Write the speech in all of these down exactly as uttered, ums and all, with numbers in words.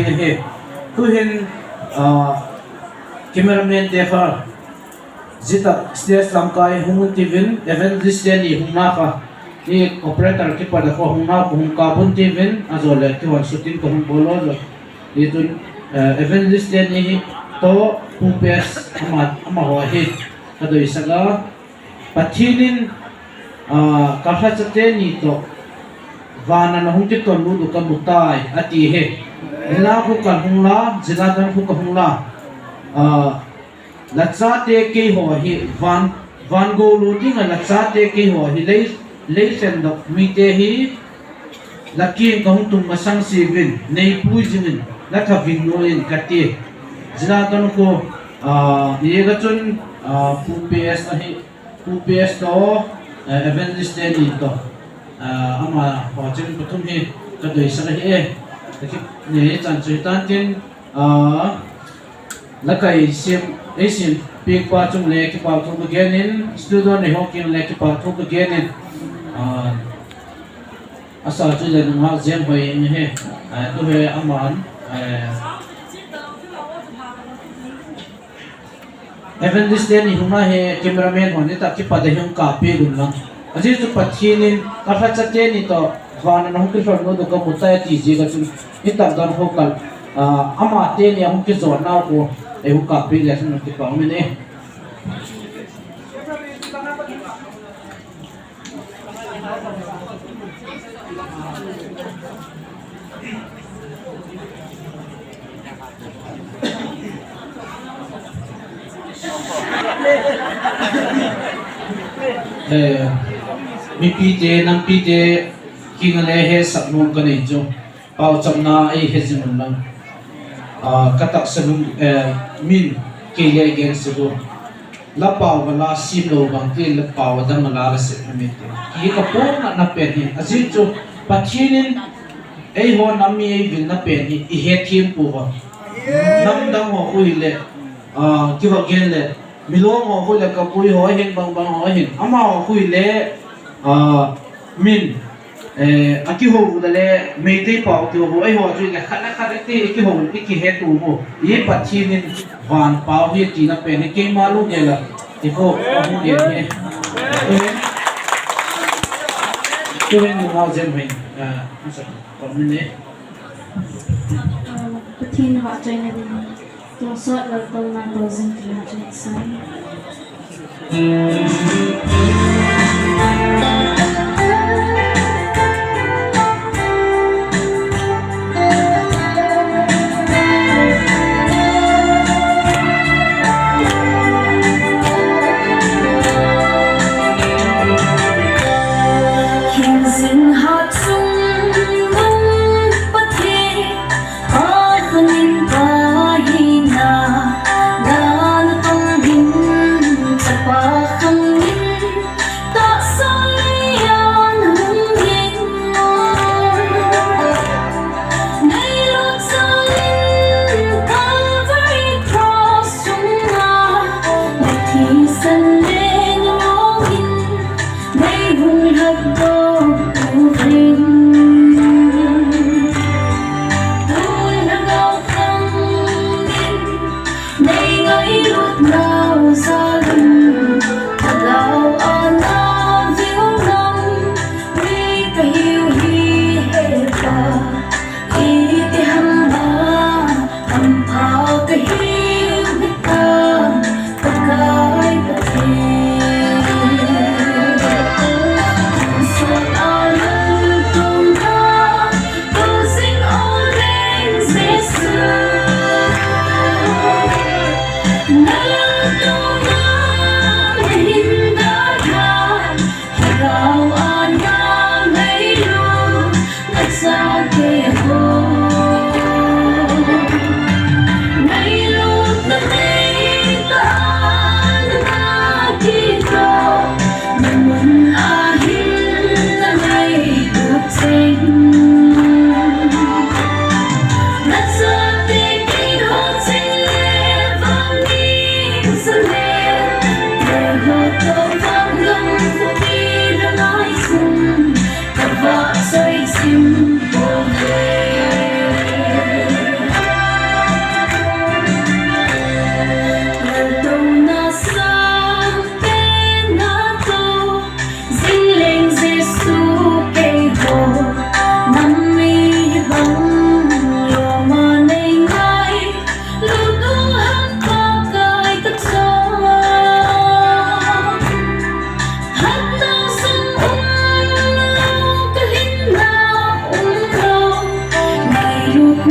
He, tuhin, ah, cameraman te kha, jita stage lamkai hung un tivin, evangelist te ni hung na kha, ni operator kipat a kho hung na kho hung kabun tivin, ajole kihon shooting ko hung bolo jo. Itun, eh, evangelist te ni hi to, Pu P S ama, amaho hi, kadoi saka, Pathen in, ah, kalhacha teni toh, vana nahung kiton lut u kamu tai, ati hi. Ila khu kahung la, jila dan khu kahung la. Ah, lachate keiho hi, van, van gou lut dinga lachate keiho hi, lei, lei chen dok mite hi, lakin kahung tung masang sivin, neipui jingin, latha ving nu in kati. Jila dan khu, ah, ye kachun, ah, Pu P S ahi, Pu P S toh, eh, evangelist te ni toh, ah, amaho chun pathum hi kadoi saka hi e. Taki, ni chan chu tan tin, ah, lakai sim, ei sim, pik pa chung le kipa thu kagen in, studio ni ho king le kipa thu kagen in, ah, asa chu le nunga jem hoi in he, ah, tu he aman, eh, Evangelist te ni hung a hi cameraman hon ni ta kipat a hung kapi gun lang. Ajeh chu Pathen in kalhacha teni toh vana nahung kilhon lut u kamu tai ati jeh a chun ni ta don ho kal, ah, ama teni ahung kijon nau ko, eh, hung kapi le sun kipa um in e. Eh, mipite, nampite, kinga le hesah nom kanei chu. Paochamna ei he jing un lang. Ah, katahsa lung, eh, min kei le gen sego. La pao va la sim lou bang ti la pao va dang la la sep na min ti. Ki ka pom na na pen hi. Ajeh chu Pathen in eiho nam mi eivil na pen hi i hethem pouva. Nam dang ho khu hile, ah, kiva gen le, Milong ho khu le, Kabui ho hin, bang bang ho hin. Amaho khu hile, ah, min, eh, akihou u le le, Meitei pao kihou u, eiho chu le khat le khat iti kihou, i kihet u mo. I Pathen in van pao hi tina pen hi keima lungel a, i ko, ahung gen hi. Tuhin nungau jem hin, ah, asa, comment ni. Pathen vahchoina din. Tonsot laltouna to jing tina chun sai. Khin sing hat sung nung Pathen. Pa khun in pa hina, dan tong in chapa khang in,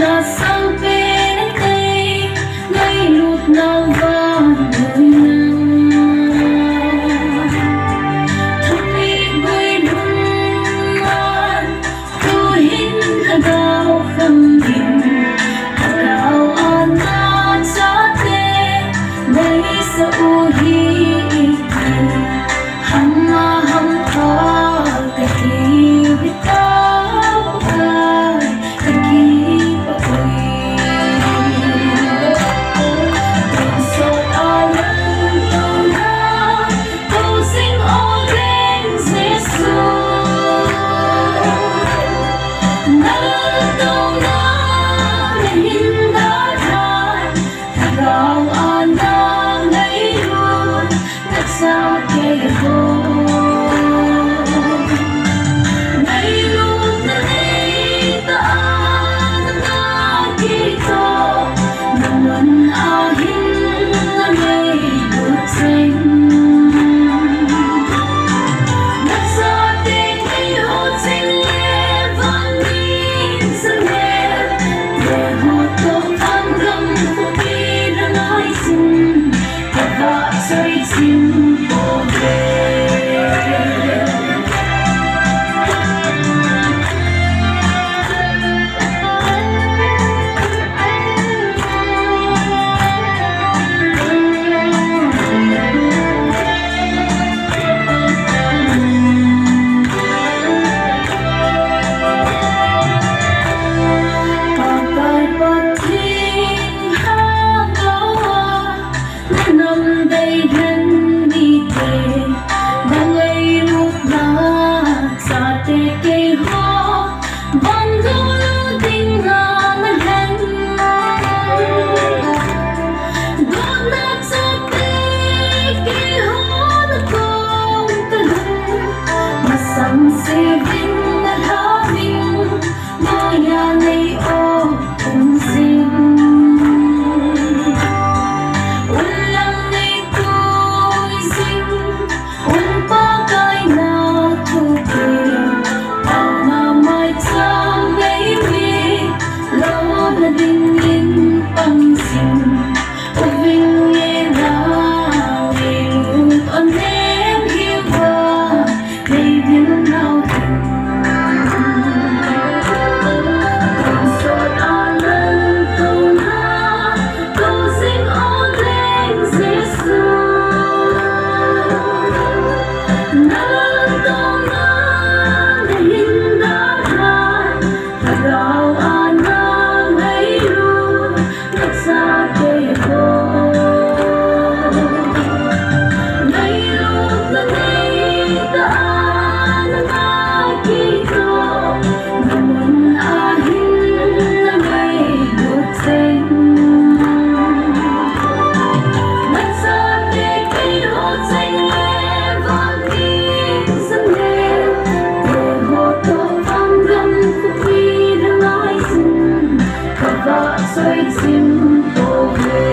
Nasangpen kei ngailutnau vang nunna. Thupeh guilhunnan tuhin lhagao khangin, lhagao a nachate neisah u hi iti. Hama hampha kahiuve Pakai, kakipah uve. Tonsot a laltouna tou jing o leng Jesu. Nalaltouna nahin dalhan, lhagao a nangailut nachate ho. Ngailutna neitah a nangakitoh, namun ahin nangailut jing. Nachate keiho ching le van min jang le, keiho toh van gam khopi rangai jing. Pakai Pathen, hangau a nanam dei lhen mite, nangailutna chate keiho, van gam ding a nalhen. Dotna chate keiho nakong kalhun, masang sevin nalhamin, maya nei o um jing. Un lang nei tui jing, un Pakai na thupeh, taona maicham nei mi, lona dingin pang jing. Uving e nao, ngailutna nei hiuva, nei vil nau hin. Tonsot a laltouna tou jing o leng Jesu. Nalaltouna nahin dalhan, lhagao a nangailut nachate ho. Ngailutna neitah a nangakitoh, namun ahin nangailut jing. Nachate keiho ching le van min jang le, keiho toh van gam khopi rangai jing. Kavahchoi jing pouve.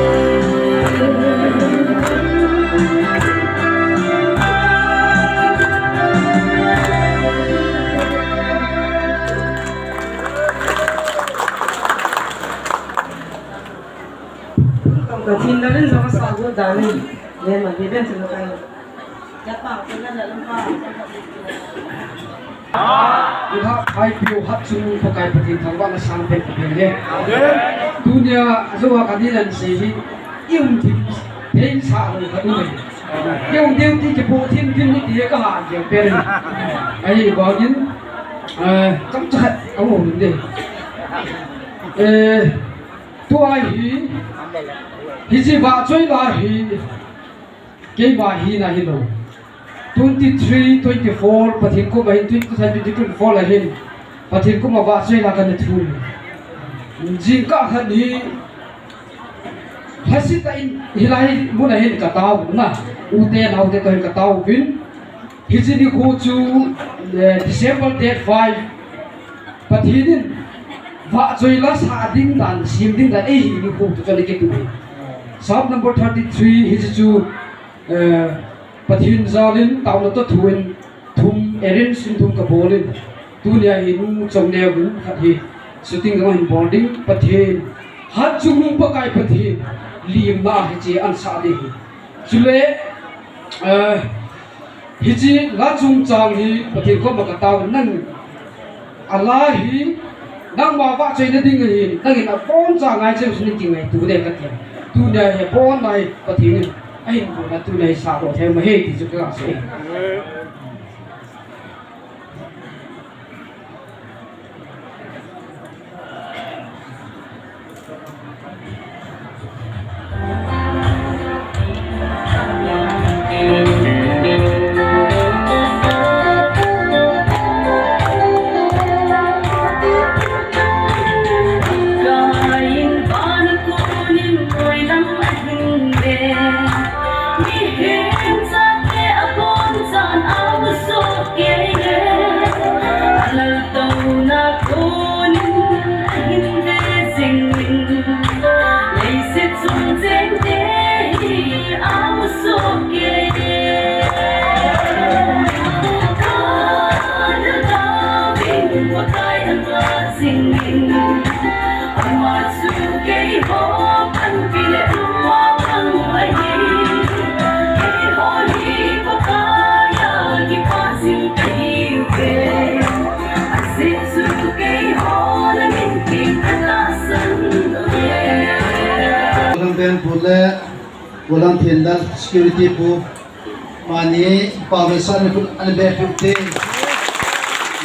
Pathen lal in jong asa got dan in, le ma le ben chu kai. Iha phaipiu hat chungnung Pakai Pathen thangvahna sangpen kapen e. Amen. Tunia ajou a kadinna sei hi, i um thim thei sah lou khat um e. I um ding ti kipo thim thim ni ti kaha keu pen. Ahivangin, eh, chomcha khat aum ding. Eh, tua hi, hiche vahchoi la hi, keima hina hilou. Twenty-three, twenty-four, Pathen kum a hin, twenty-three, twenty-four a hin, Pathen kum a vahchoi la kana thum. Jingkah khat hi, lhasetah in, hilai mun a hin katao na, ute naote toh hin katao uvin. Hiche nikho chu, eh, December date five, Pathen in vahchoi la sah ding dan, sem ding dan, eihin nikho chu chule kituh hi. Psalm number thirty-three, hiche chu, eh, Pathen jal in taona toh thu in thum, arrange in thum kabol in, tunia hi nu chongneo in khat hi, Shooting jong ahin bol ding Pathen, Hatchungnung Pakai Pathen limna hiche ahin sah ding ahi. Chule, eh, hiche la chungchang hi Pathen koma katao, nang a la hi nangma vahchoina ding ahin, nangin aboncha ngaicham sung in kingaito ding kati. Tunia hi abon lai Pathen in ahin puna tunia hi sah lou thei ma hi ti chu kasei. Lam pen pu le, Golang Thendal security pu, mani pa ve sa ni pu, ani be pu te.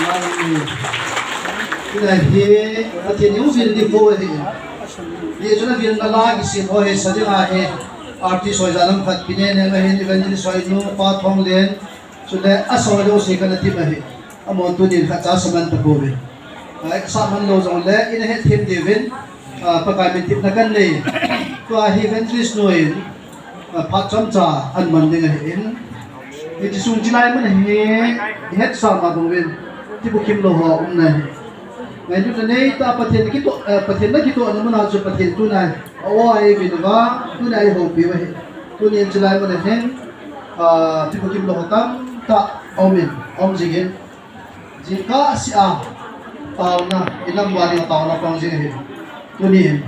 Mani, ina hi, ati ni u vil ni pu hi. Ni chu na vil na la ki sin ho hi sa ding a hi. Artist hoi ja lam khat pi ne ne ma hin, evangelist hoi nu, pa Thonglen, Chule asol jouse kana ti ma hi. Amahon tunin khat cha saman tapouve. Ai, saman lou jongle, ina hethem diuvin, ah, Pakai min themna kanei. Tua hi evangelist nu in, ah, phat chomcha aman ding ahin. Hiche sung chilai mun hi, ihetsah ma bang uvin. Ti bukim lou ho um na hi. Ngailutna nei tah Pathen kitoh, eh, Pathen na kitohna mun a chu Pathen tuna hi. Awa eivin uva, tuna eihoupi u ahi. Tunin chilai mun a hin, ah, ti bukim lou ho tamtah aumin, aum jingin. Jingkah seh a, taona, inam uva ding taona pang jing ahi. Tunin,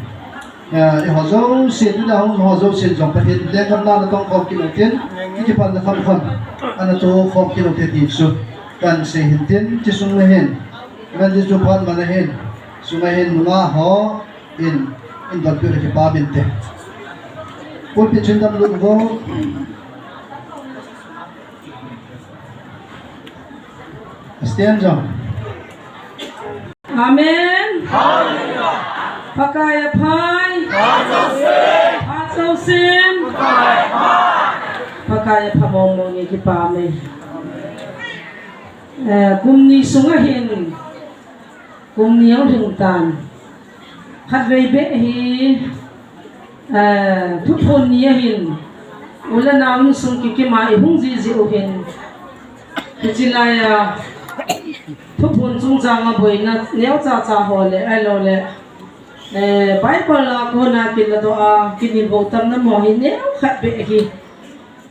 eh, eiho jouse, tuna hung ho jouse jong Pathen lenggam na natong khom kit u tin, ikipatna kham kham, ana to khom kit u te ti chu, kahin sei hin tin, ti sung a hin, ngan ti chu phat man a hin, sung a hin, nunga ho, in, in donpiu le kipa min te. Pulpit chun dam lut vo. Stand jong. Amen. Pakai aphai. Phat jousen. Pakai apha mong mong e, kipa me. Eh, kum ni sung a hin. Kum ni ahung lhing tan. Khatvei beh hi, eh, thuphon ni ahin. U le nao insung kikim a ihung jiji u hin. Hiche lai a, thuphon chungchang a boina neocha cha ho le, ahilou le, eh, Bible a kona kiladoh a, kinelbou tamna mo hi neokhat beh hi.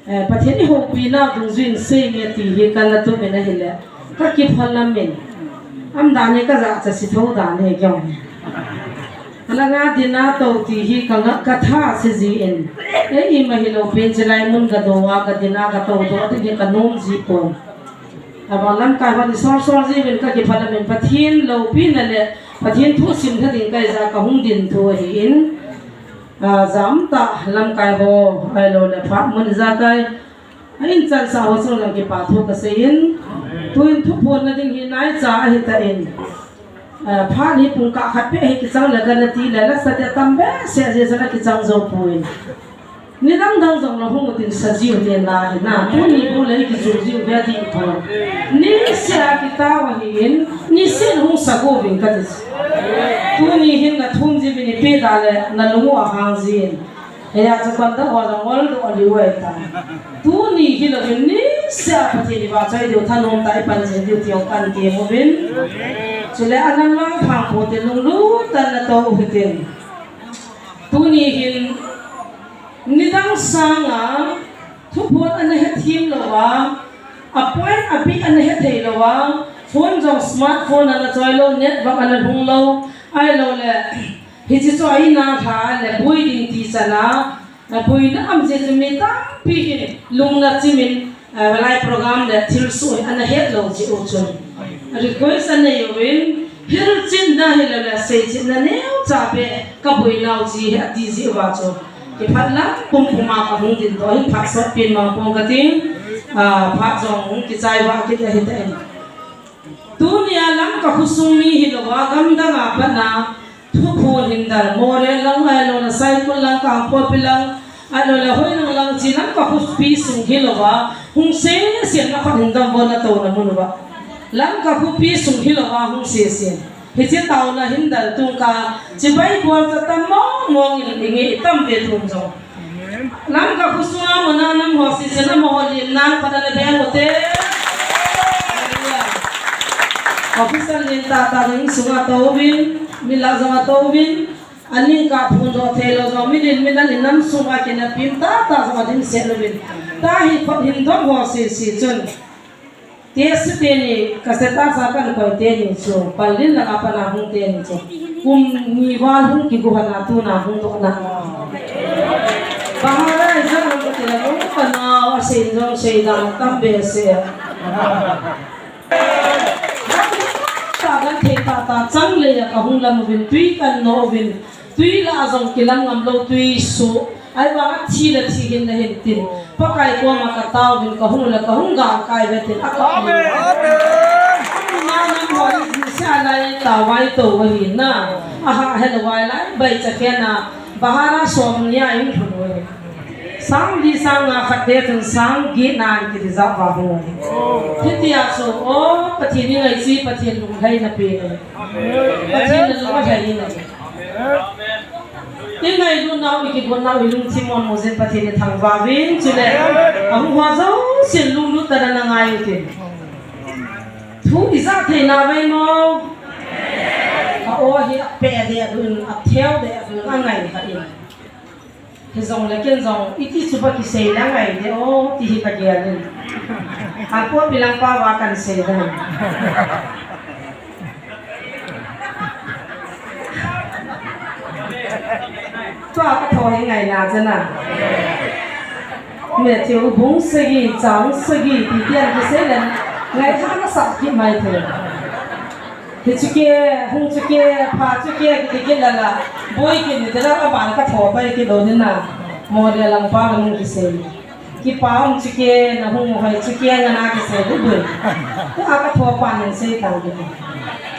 Eh, Pathen i houpina dungjuiyin seinge ti hi kana tup in ahile, ka kiphalam in. Aum dan hi ka jachat si tho dan hi keiho hi. Langa dinga tou ti hi ka nga, ka tha si jin. Ei, ima hilou pen chilai mun ka dou a, ka dinga ka tou doh ding hi ka nom ji pon. Abang lamkai hon i sol sol jiuvin ka kiphalam in Pathen loupina le Pathen thu sim tha ding ka hija ka hung ding thu ahin. A, jamtah lamkai ho, ahilou le phat mun ijakai. A inchansah ho chung jong kipa thu kasei in. Tuin thuphonna ding hi naicha ahitan. A, phat hi pung kah khat beh hi kichang le kana ti le, lasa te tam behseh jeh chun akichang jou poi. Nidang dang jong la hung utin sa jiu tina hi na. Tuni bou le kichu jiu ve ti pon. Niseh a kitao ahin, niseh hung sa go vin kati. Tuni hin na thum ji min ipi da le na lung u ahang jin. Heya chu kon da ho jong ol do li wai ta. Tuni hilou hin niseh a Pathen i vahchoi diu thanom tah a i pan jing diu ti jong kan ti uvin. Chule anang lang phang pon te lunglut tah a na tou hitin. Tuni hin nidang sanga thuphon ana hethem lou a, a point a bit ana hethei lou a, phone jong smartphone ana choi lou, network ana lhung lou, Ahilou le, hiche chu a ina lha le boi ding ti chana, a boina um jeh chu mi tampi hin lungna chimin, a, lai program le thilsoh ana het lou jeh u chun. Request anei uvin, hilchetna hilou le seichetna neocha beh ka boinau ji hi ati jeh uva chu. Kiphat lam pumpuma kahung dingdoh hin phat sot pen mang pong kating, a, phat jong hung kichai vah kit ahitan. Tunia Lamka khosung mi hilouva, gamdang a pat a, Thuphon Hindal, Moreh lang, ahilou le Saikul lang, Kangpokpi lang, ahilou le hoilang lang, chi Lamka khopi sung hilouva, hung sesen na khat hindal vo na touna mun uva. Lamka khopi sung hilouva, hung sesen. Hiche taona hindal tung ka, chibai bol cha tam mong mong in, inge tam ve tun jong. Lamka khosunga muna nam ho sesen amaho len nan pat ana beng ute. Officer len tah tah in sunga touvin, mi lah jong atouvin, aning kah phondoh theilou jong, mi len mi lal in nam sunga kinapim tah tah jong adimset uvin. Tahi khut hindong ho sese chun. Test teni, ka status a kan koi teni chu, Pallel langa pat a hung teni chu. Kum ni val hung kigu hana tuna hung dohna. Bahar a ijat ham kati le, o, kanao, asei jong sei dan tam behseh. Ka kan thei tah tah chang le a kahung lam uvin, tui kan no uvin. Tui lah a jong kilam ngam lou, tui soh. Ahivang a thi le thi hin nahin tin. Pakai koma kataovin, kahung le kahung galkai ve tin. Amen. Amen. Ama nam ho hi jingse a lai tavai tou ahi na. Aha helou vai lai bai cha khen a. Bahar a som ni a in thun uve. Sang li sang nga khat te chun sang get nan kiti jat va hung uve. Hitia chu, o, Pathen in ngaise, Pathen lunglhaina pe. Pathen in lunglhaina pe. I ngailut nau, i kigon nau, i lungthim mong mong jeh in Pathen ithangvah uvin, chule ahung ho jousen lunglut tah a na ngai utin. Thu ijat thei navem mo? A o hi apeh deh dun, atheu deh dun, angai kha in. Hijongle ken jong, iti chu ba kisei le angai deh o, ti hi kagel in. Kangpokpi lang pa va kan sei deh. Tua katho hi ngaina chana. Matthew bung sagi, chang sagi, ti tian kisei len, ngaithana sah kit mai thei. Hichu ke, hung chu ke, pha chu ke, kiti kit lala. Boi kit ni tela, aban katho pai kit lou ding na. Moreh lang pa lang kisei. Kipa um chu ke, na hung hoi chu ke, na na kisei du boi. Tua katho pa nin sei tang kiti.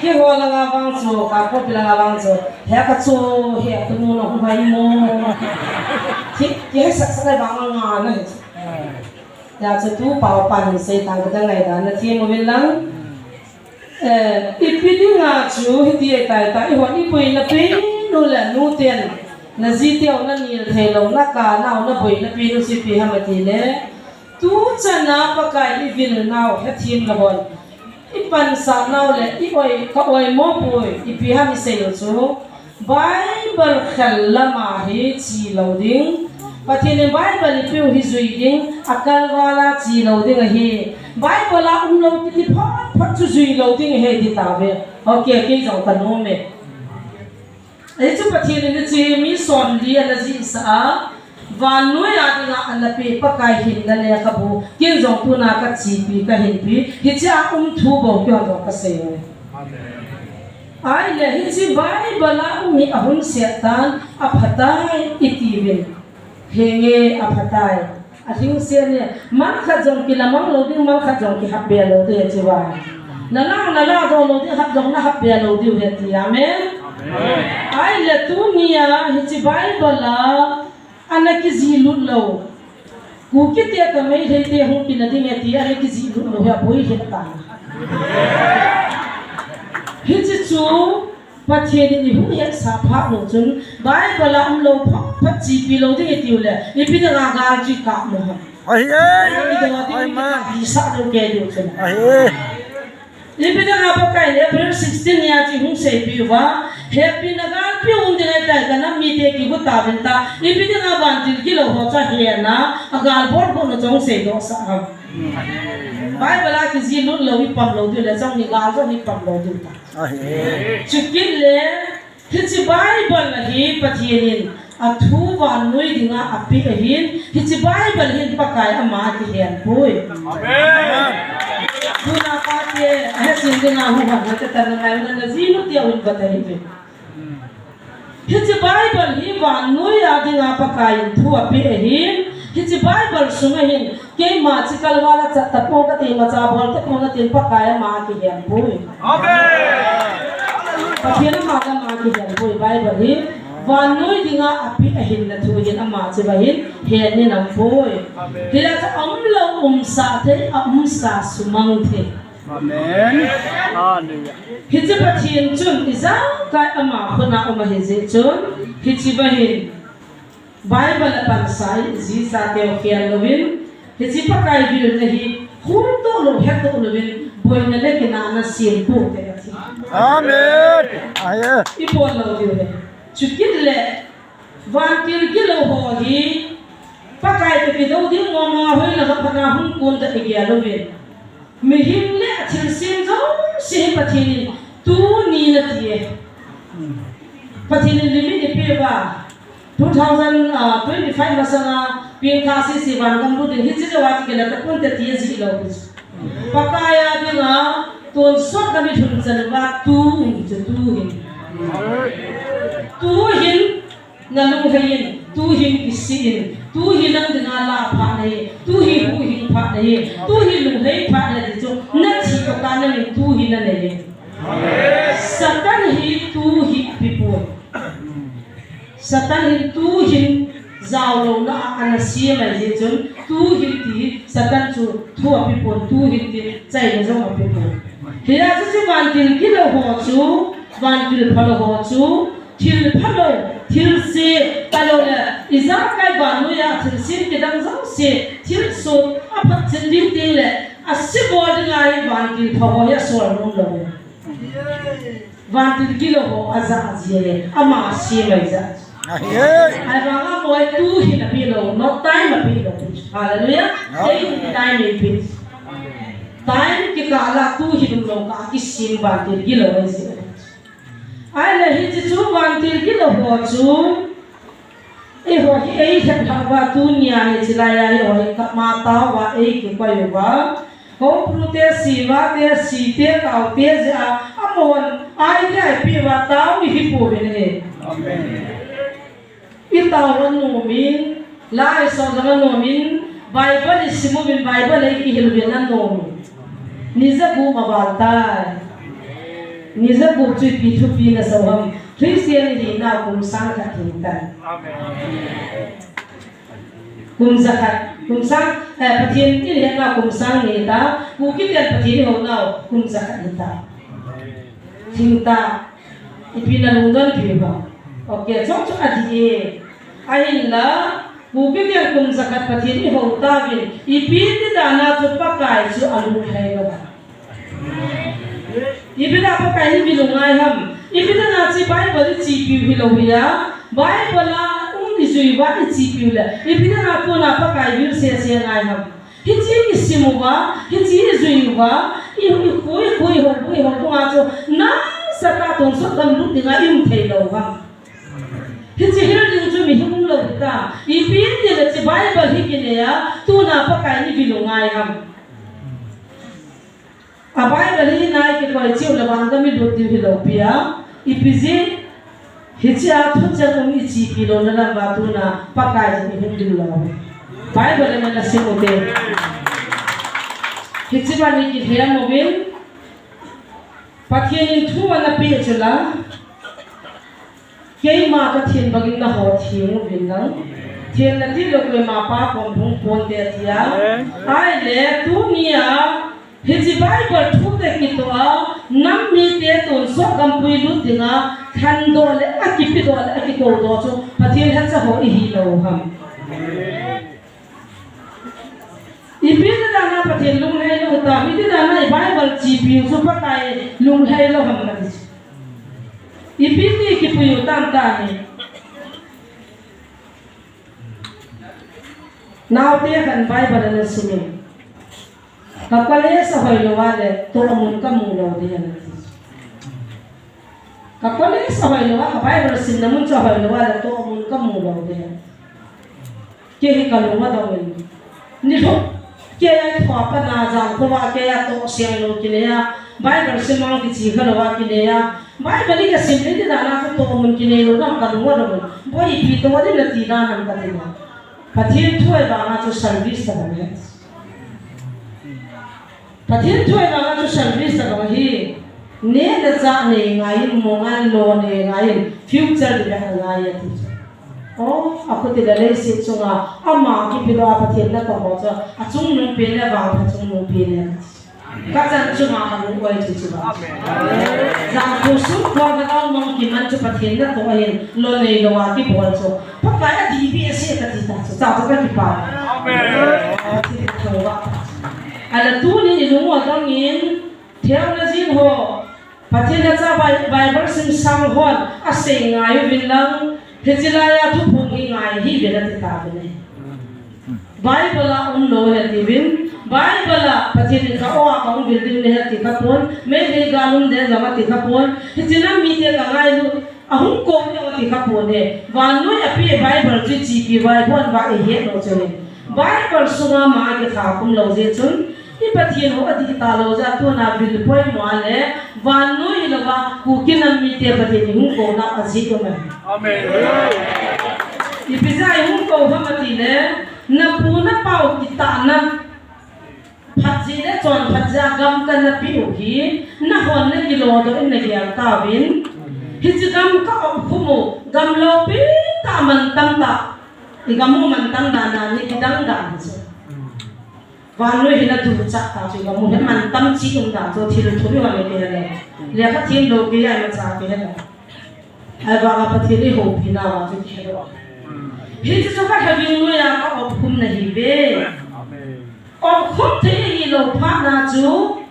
Keiho langa vang chu, Kangpokpi langa vang chu, he kachu, he tunu na hung hoi mo. Ki, kiheisak sak le vang anga na hi. Hijeh chun tu pao pa hin sei tang kati, ngaidan na them uvin lang. Eh, ipi dinga chu hiti ahitai ta, eiho i boina pen u le nu ten, na ji teu na nil thei lou, na ka nau na boina pen u chu ipi ham ati le. Tu chan a Pakai i vil nau hethem lou hon. I pansah nau le i oi, ka oimo poi, ipi ham i sei u chu. Bible khel lama hi che lou ding. Pathen in Bible i peu hi jui ding, a kalval a che lou ding ahi. Bible a um lou titi phot phot chu jui lou ding ahi ti tave. Okay, kei jong ka nom e. Hichu Pathen in hiche mi somli ana jihsah a, vannoi a dinga ana pe Pakai hinna le kabu, ken jong tuna kachepi, kahinpi, hiche a um thu bou keiho jong kasei uve. Ahile hiche Bible a um hi ahung set tan, aphatai itiuvin. Henge aphatai. Ahung set ni, man khat jong kilamang lou ding, man khat jong kihap be lou ding, hiche va. Na lang, na la doh lou ding, hap jong na hap be lou ding, hiti. Amen. Amen. Ahile tunia, hiche Bible a, ana kijih lut lou. Kuki te ka Meitei te hung kina ding e ti, ana kijih lut lou, hi aboi het tan. Hiche chu, Pathen in i hung hetsah phat u chun, Bible a um lou phot phot chepi lou ding i tiu le, ipi dinga gal chu i kap mo ham. Ahi e. I do ding, ahi man, i sah lou kei diu chun. Ahi e. Ipi dinga Pakai in April sixteen nia chu hung seipi uva, hepina galpi um ding ahitai, ka nam mite kigo tauvin ta, ipi dinga vantil gilou ho chu ahena, agal bol bol na chu hung seidoh sah ham. Bible a kijih lut lou i pam lou diu le, chang ni gal jong i pam lou diu ta. Ahi. Chukit le, Hiche Bible a hi Pathen in athu vannoi dinga apeh ahin, hiche Bible hin Pakai ama akihen poi. Amen. Tuna pate, ahesin dinga hu hang hate tan ngai na na jinu tia un batai ve. Hiche Bible hi vannoi a dinga Pakai in thu apeh ahin, hiche Bible sunga hin keima chi kalval a chat tapong kati, imacha bol tapong katin Pakai ama akihen poi. Amen. Pathen ama ama akihen poi, Bible hi vannoi dinga apeh ahinna thu hin ama chiva hin hen ni nam poi. Amen. Hijeh chun aumlou umsah thei, aumsa sumang thei. Amen. Hallelujah. Hiche Pathen chun ijakai ama khut a um ahi jeh chun, hiche va hin Bible a pansa i jisa teu khel louvin, hiche Pakai vilna hi hung toh lou, het toh louvin, boina le kinahna sem pou te ati. Amen. Aye. I bol lou diu ve. Chukit le, vantil gilou ho hi, Pakai toh kidou ding mong mong a hoilanga phatna hung kon ta igel uvin. Mihem le athilsem jouse hi Pathen in tuni nati e. Pathen in limit eipeh uva, two thousand twenty-five masanga pengtha sese vangam lut ding hiche jouva kikhen tapon te ti ajih lou. Pakai a dinga tonsot gam ilhun chan uva tu hin chu tu hin. Tu hin nalunghei in, tu hin kisih in, tu hi nang dinga la phat nahi, tu hi huhhing phat nahi, tu hi lunghei phat nahi ti chu nathi toh kah nangin tu hi nanei e. Satan hi tu hi ape poi. Satan hin tu hin jaolouna a ana sem ahi jeh chun tu hin ti Satan chu thu ape pon, tu hin ti chaina jong ape pon. Hijeh chun hiche vantil gilou ho chu, vantil phalou ho chu, thil phalou, thilse, ahilou le, ijakai vannoi a thilse kidang jouse, thilsoh, aphatchet ding teng le, ase bol dinga hi vantil pha ho hi asol nom lou. Vantil gilou ho ajah jeh le, ama sem ahi jeh. Ahivanga moi tu hin apeh lou, not time apeh lou. Hallelujah. Amen. Time eipeh. Time kikah a tu hin umlou kah a kisem vantil gilou ahi jeh. Ahile hiche chu vantil gilou ho chu, eiho hi eilhep lhah uva tunia hiche laiya eiho hi kama tao uva eikikoi uva, Hopru te, Siva te, Si te, Tao te jeh a, amahon idea eipeh uva tao ihi pouvin ahi. Amen. Itao anom in, la isoh jong anom in, Bible isim uvin, Bible eikihil uvin anom in. Ni jagup aval tai. Ni jagup chu ipi thupi nasa u ham? Christian ihina kum sang khat thim tai. Amen. Kum jakhat, kum sang, eh, Pathen in ihetna kum sang ni ta, Kuki ten Pathen ihounau kum jakhat ni ta. Thim ta, ipi nalungdon pi ba. Okay, chomcha adih e. Ahinla, Kuki ten kum jakhat Pathen ihou tauvin, ipi ti dan a chu Pakai chu alunglhai lou. Ipi dinga Pakai hi ivi lunglhai ham? Ipi dinga hiche Bible ichepiu hilou hia? Bible a um ijui uva ichepiu le. Ipi dinga tuna Pakai vil sese ngai ham? Hiche isim uva, hiche ijui uva, i, ikhu, ikhu, ihoubung, ihoubung a chu nasatah a tonsot gam lut dinga i um thei lou ham? Hiche hil ding chu mihem umlou hita. Ipi tile hiche Bible hi kinei a, tuna Pakai hi ivi lunglhai ham? A Bible hi nai kikoi cheh u le vangam ilut diu hilou pi a. Ipi jeh, hiche a thucheng um ichepi louna lam uva tuna Pakai jong ihung ding lou. Bible in ana sim u te. Hiche ban hi kilhem uvin. Pathen in thu ana peh chu la. Keima kathen bangin nahou theng uvin lang. Thenna tilou koima pa kom hung ponte tia. Amen. Ahile tunia, hiche Bible thu te kitoh a, nam mite tonsot gam puilut dinga, khandoh le akipedoh le akikoudoh chu, Pathen hacha ho ihi lou ham? Ipi ti dan a Pathen lunglhai lou tam, ipi ti dan a i Bible chepiu chu Pakai lunglhai lou ham kati chu. Ipi ti kipui u tam tahi. Naote khat in Bible ana sim in. Ka college a hoilou a le, tohmun kamu lou ding ahi ati. Ka college ahoi lou a, ka Bible simna mun chu ahoi lou a, la toh mun ka mu lou ve. Kei hi ka lung adong in. Ni lhum. Kei a thua pa na jang ko va kei a toh siang lou kile a. Bible sim ang kichi ka lou a kile a. Bible ka sim ni dan a ko toh mun kile lou na ka lung adong in. Boi pi toh ni na ti dan ang ka ti na. Pathian thu e ba na chu service ta ba ne. Pathian thu e ba na chu service ta ba hi. Ne da cha ne ngai in mo ngai lo ne ngai in future di ka ngai a ti. Oh, a kuti la lei si chunga ama ki pilo a Pathian na to ho chu a chungnung pen le vangpha chungnung pen le ka ti. Ka chan chunga ka lung oi chu chu ba. Amen. Jang ko su ko ka dau mong ki man chu Pathian na to ahin lo nei lo a ki bol chu. Pakai a di bi a se ka ti ta chu cha chu ka ki pa. Amen. Ti ka tho ba. Ala tu ni i lung wa dang in Theology ho, Pathen a cha Bi-, Bible simsang hon asei ngai uvin lang, hiche laiya thuphong hi ngai hih uvin ati tauvin ahi. Bible a umlou ahi atiuvin, Bible a Pathen in ka o a ka umvil ding ahi ati kha pon, Meitei gal um ding jong ati kha pon, hiche nam mite ka ngailu, Ahung kou lou ati kha pon e. Vannoi a pi Bible chu chipi vai hon va i het lou chun. Bible sunga ma a kikha khum lou jeh chun. I Pathen ho ati kita lou jeh a tuna vil poimo a le. Vannoi hilouva Kuki nam mite Pathen i hung kouna a jeh um e. Amen. Ipi jeh a i hung kou ham ati le. Na pu na pau kitahna. Phat jeh le chonphat jeh a gam kana peh u hi, nahon na kilodoh in nagel tauvin. Hiche gam ka opkhum u, gam loupi tah mantam tah. I gam u mantam dan a, ni kidang dan chu. Vannoi hi naduchah tah chu, i gam u hi mantam cheh um dan chu, thil thum i hon kihe le. Lekha them lou kihe le, imacha kihe le. Ahivanga Pathen i houpi nauva chu kihe le. Hiche chu ka lhaving noiya ka opkhum nahiuve. Amen. Opkhum thei ahilou phat na chu,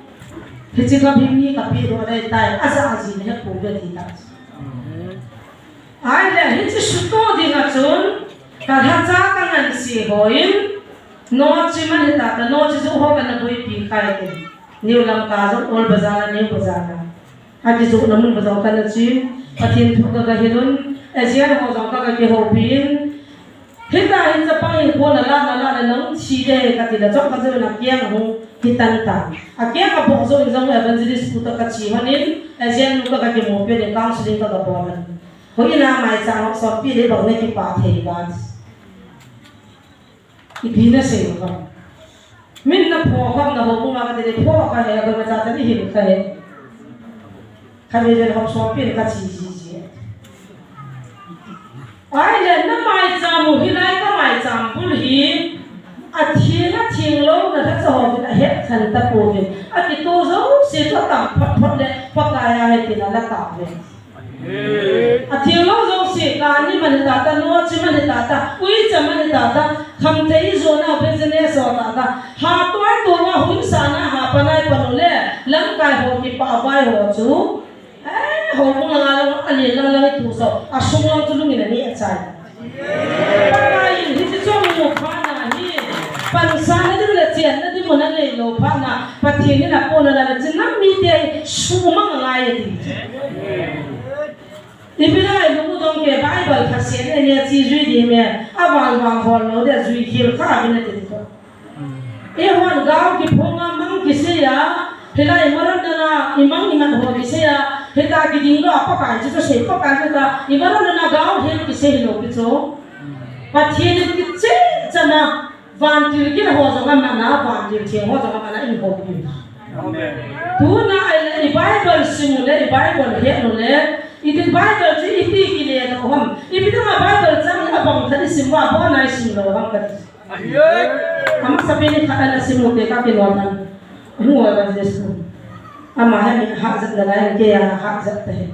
hiche gam hi mi ka pehdoh ding ahitai, ajah ajeh nahe pouve ti ta chu. Ahile, hiche sutoh dinga chun, ka lhacha ka ngansi hon, noche man hita, ka noche joh ho kana boipi khai te. New Lamka jong, Old Bazar a, New Bazar a. Akijohna mun va jong kana chen, Pathen thu ka gahil un, agent ho jong ka, ka kihoupi in, Hita hin chapang in kona la, na la, na nang thi de, kati le chong ka jong na kiang hung hitan ta. Akiang a bok jong in jong evangelist pu toh ka che hon in, agent nu ka, ka kimupi in counseling ka, ka bol in. Hoi na maicham hung soppi le bang na kipah thei ba. Ipi na sei ba. Min na pho kham na ho bunga ka ti le pho ka he, ka ma cha ta ni hin ka he. Ka mi len hom soppi in ka che ji ji. Ahile na maicham u hilai ka maicham bul hi. Atheng, atheng lou na lhacha ho vin ahet khan ta pouvin. Akitoh jouse chu atam phot phot le Pakai a ahi tin ala tauve. Atheng lou jouse, kani man hita ta, noche man hita ta, uicha man hita ta, khamthei jona business ho ta ta, hatoi tua hun sana hapanai panu le, lamkai ho kipah vai ho chu, eh, houbung langa jong, alen lang lang itu so, asung lang chu lungin aneh achai. Pakai in hiche chong mu phat na hi, pansan na ding le chen na ding mun anei lou phat na, Pathen in apona la le chin nam mite sumang angai ati. Ipi lai lungdong ke Bible khat sen ne ne chi jui di me, aval vang hol lou de jui khel kha bina ti to. Eihon gao kiphong a mang kisei a, hilai i maran dan a, i mang i man ho kisei a, hita kiding lou a Pakai chu chu sei Pakai chu ta, i maran dan a gao hel kisei hilou pi chu. Pathen in kichen chan a, vantil gin ho jong aman a, vantil theng ho jong aman a in ho pi. Amen. Tuna ahile i Bible sim u le, i Bible het u le, i ti Bible chu iti kile lou ham. Ipi dinga Bible chang abang khat i sim uva, abon a i sim lou ham kati. Ama sapen khat ana sim u te ka kinol tan. Hung oi ban Jesu. Ama hi mi hahjat na lai kei a hahjat ta hi.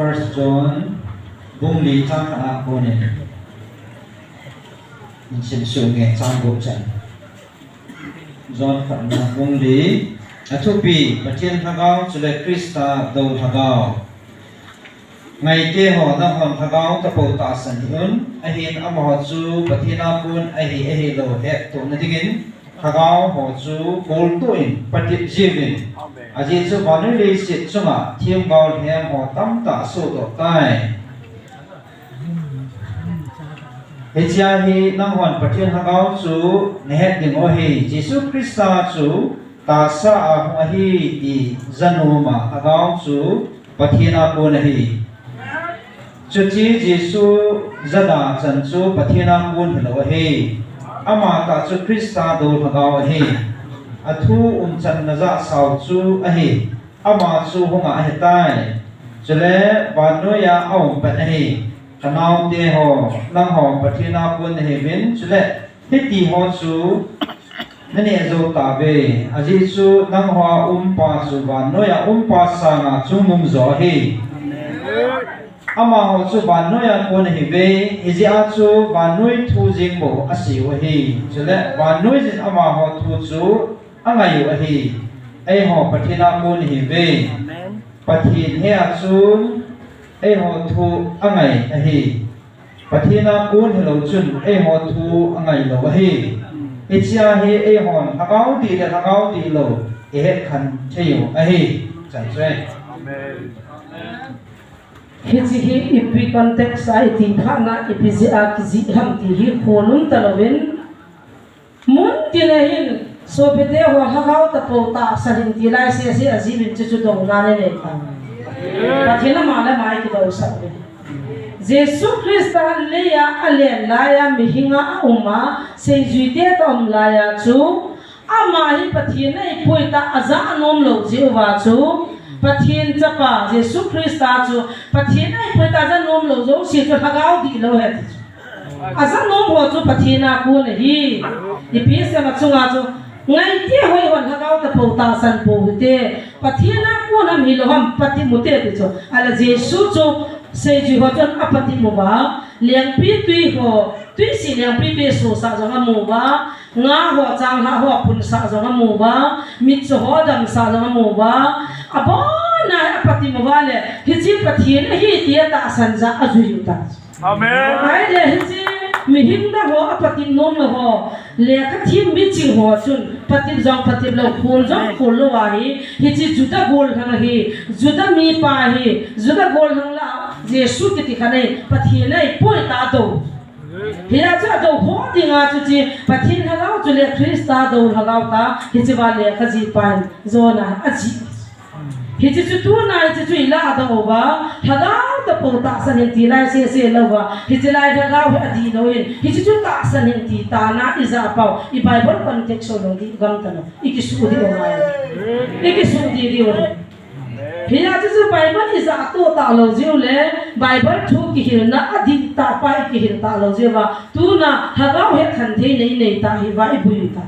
First John, bung li chang khat a kon in. Insim su nge chang gup chan. John khatna bung li, Athupi, Pathen Lhagao chule Christa Dou Lhagao. Ngaite ho, nanghon lhagao tapou tahsan hih un, ahin amaho chu Pathen a kon ahi ahilou hettohna dingin, lhagao ho chu koltoh in patep jiuvin. Ajeh chu vannoi leiset chunga themgao lhem ho tamtah asohdoh tai. Hichea hi nanghon Pathen Lhagao chu nahet dingu ahi. Jesu Christa chu tahsa a hung ahi ti janom a lhagao chu Pathen a kon ahi. Chuche Jesu jada chan chu Pathen a kon hilou ahi. Amatah chu Christa Dou Lhagao ahi. Athu umchanna jahsao chu ahi. Ama chu hunga ahitai. Chule vannoiya aum pan ahi. Kanaote ho, nangho Pathen a kon nahiuvin, chule hitiho chu naneh jou tauve. Ajeh chu nangho a umpa chu vannoiya umpa sanga chungnung jo ahi. Amaho chu vannoiya kon ahiuve, hijeh a chu vannoi thu jeng bou aseiu ahi. Chule vannoiyin amaho thu chu angaiu ahi. Eiho Pathen a kon ihiuve. Pathen hea chun eiho thu angai ahi. Pathen a kon hilou chun eiho thu angailou ahi. Hichea hi eihon lhagao dih le lhagao dihlou ihet khen theiu ahi. Chan chu e. Hiche hi ipi context a iti phatna ipi jeh a kijih ham ti hi kholum talouvin, mun tin ahin sopite ho lhagao tapou tahsan hih in ti lai sese ajiuvin, chuchu douna anei tai. Pathen ama le ama ikidousah uve. Jesu Christa leiya alen laiya mihinga auma seijuite toh aum laiya chu ama hi Pathen ahipoi tia aja nomlou jeh uva chu Pathen chapa Jesu Christa chu Pathen ahipoi tia aja nomlou jouse chu lhagao dihlou ahi ti chu. Aja nom ho chu Pathen a kon ahi. Ipi sema chunga chu ngaite ho eihon lhagao tapou tahsan pou hite. Pathen a kon ham hilou ham patep ute ti chu. Ahile Jesu chu seijui ho chun apatep uva, lengpitwi ho, twisih lengpitwi asosah jong amu uva, nga ho changlhah ho apunsah jong amu uva, mitcho ho adamsah jong amu uva, abona hi apatep uva le hiche Pathen ahi tia tahsan jeh a ajui u tai. Ahile hiche mihem dang ho apatep nomlou ho, lekha them miching ho chun patep jong patep lou, khol jong khol lou ahi. Hiche Juda gollhang ahi, Juda mipa ahi, Juda gollhang lah a Jesu kiti khat ahi, Pathen ahipoi tia adou. Hia chu adou ho dinga chu hiche Pathen Lhagao chule Christa Dou Lhagao tia hichea lekha jih pa in jona ajih. Hiche chu tuna hiche chu ilah doh uva, lhagao tapou tahsan hih in ti lai sese louva, hiche lai lhagao hi adihlou in, hiche chu tahsan hih in ti tana ijah pau, i Bible context ho jong dih gam talou, ikisuh dih u ngai. Ikisuh dih diu. Hia chu chu Bible ijah toh talou jeh u le, Bible thu kihilna adih tah pa ikihil talou jeh uva, tuna lhagao hetthei theina inei ta hi uva iboi u ta.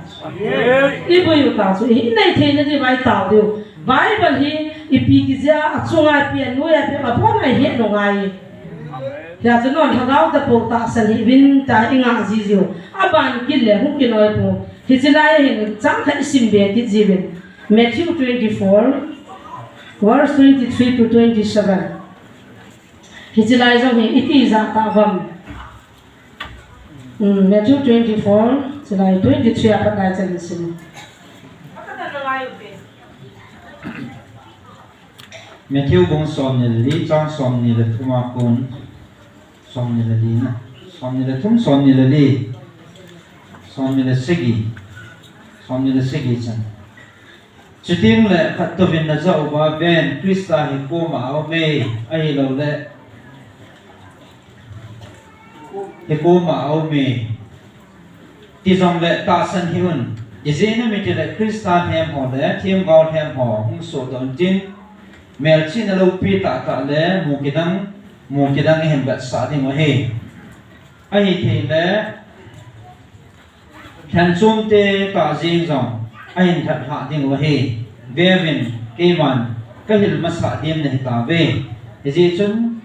Iboi u ta chu, inei theina diuva itao diu. Bible hi ipi kijia, achunga ipi, anoiya ipi, abona ihet ngai. Hia chu non lhagao tapou tahsan hih uvin tia ingai jiu. Aban kit le hung kinoi pou. Hiche lai hin chang khat isim be kit jiuvin. Matthew twenty-four, verse twenty-three to twenty-seven. Hiche lai jong hi iti ijah tah uvam. Hmm, Matthew twenty-four, chulai twenty-three apat lai chan sim. Matthew bung somni le li, chang somni le thum a kon, somni le li na, somni le thum, somni le li, somni le sagi, somni le sagi chan. Chuteng le khattouvin najah uva ven, Christa hi koma aume, ahilouleh, hi koma aume. Tijongle tahsan hih un. Ijeh inem itile Christa lhem ho le themgao lhem ho hung sohdoh intin, melchihna loupi tahtah le mu kidang, mu kidang ihin vetsah diu ahi. Ahithei le, lhenchomte tah jeng jong ahin lhatlhah diu ahi. Veuvin, keiman kahil masah dem nahitauve. Hijeh chun,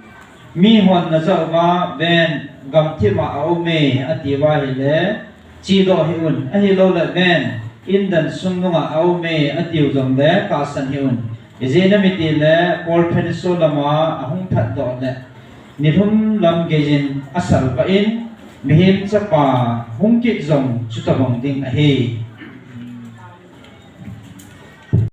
mihon najah uva, ven, gamthip a aume, atiuva ahile, chedoh hih un, ahilouleh ven, Indan sung nunga aume atiu jongle tahsan hih un. Ijeh inem itile Paul Peninsula lama ahung phatdoh le nilhum lam geiyin asalvah in, Mihem Chapa hung kit jong chutobang ding ahi.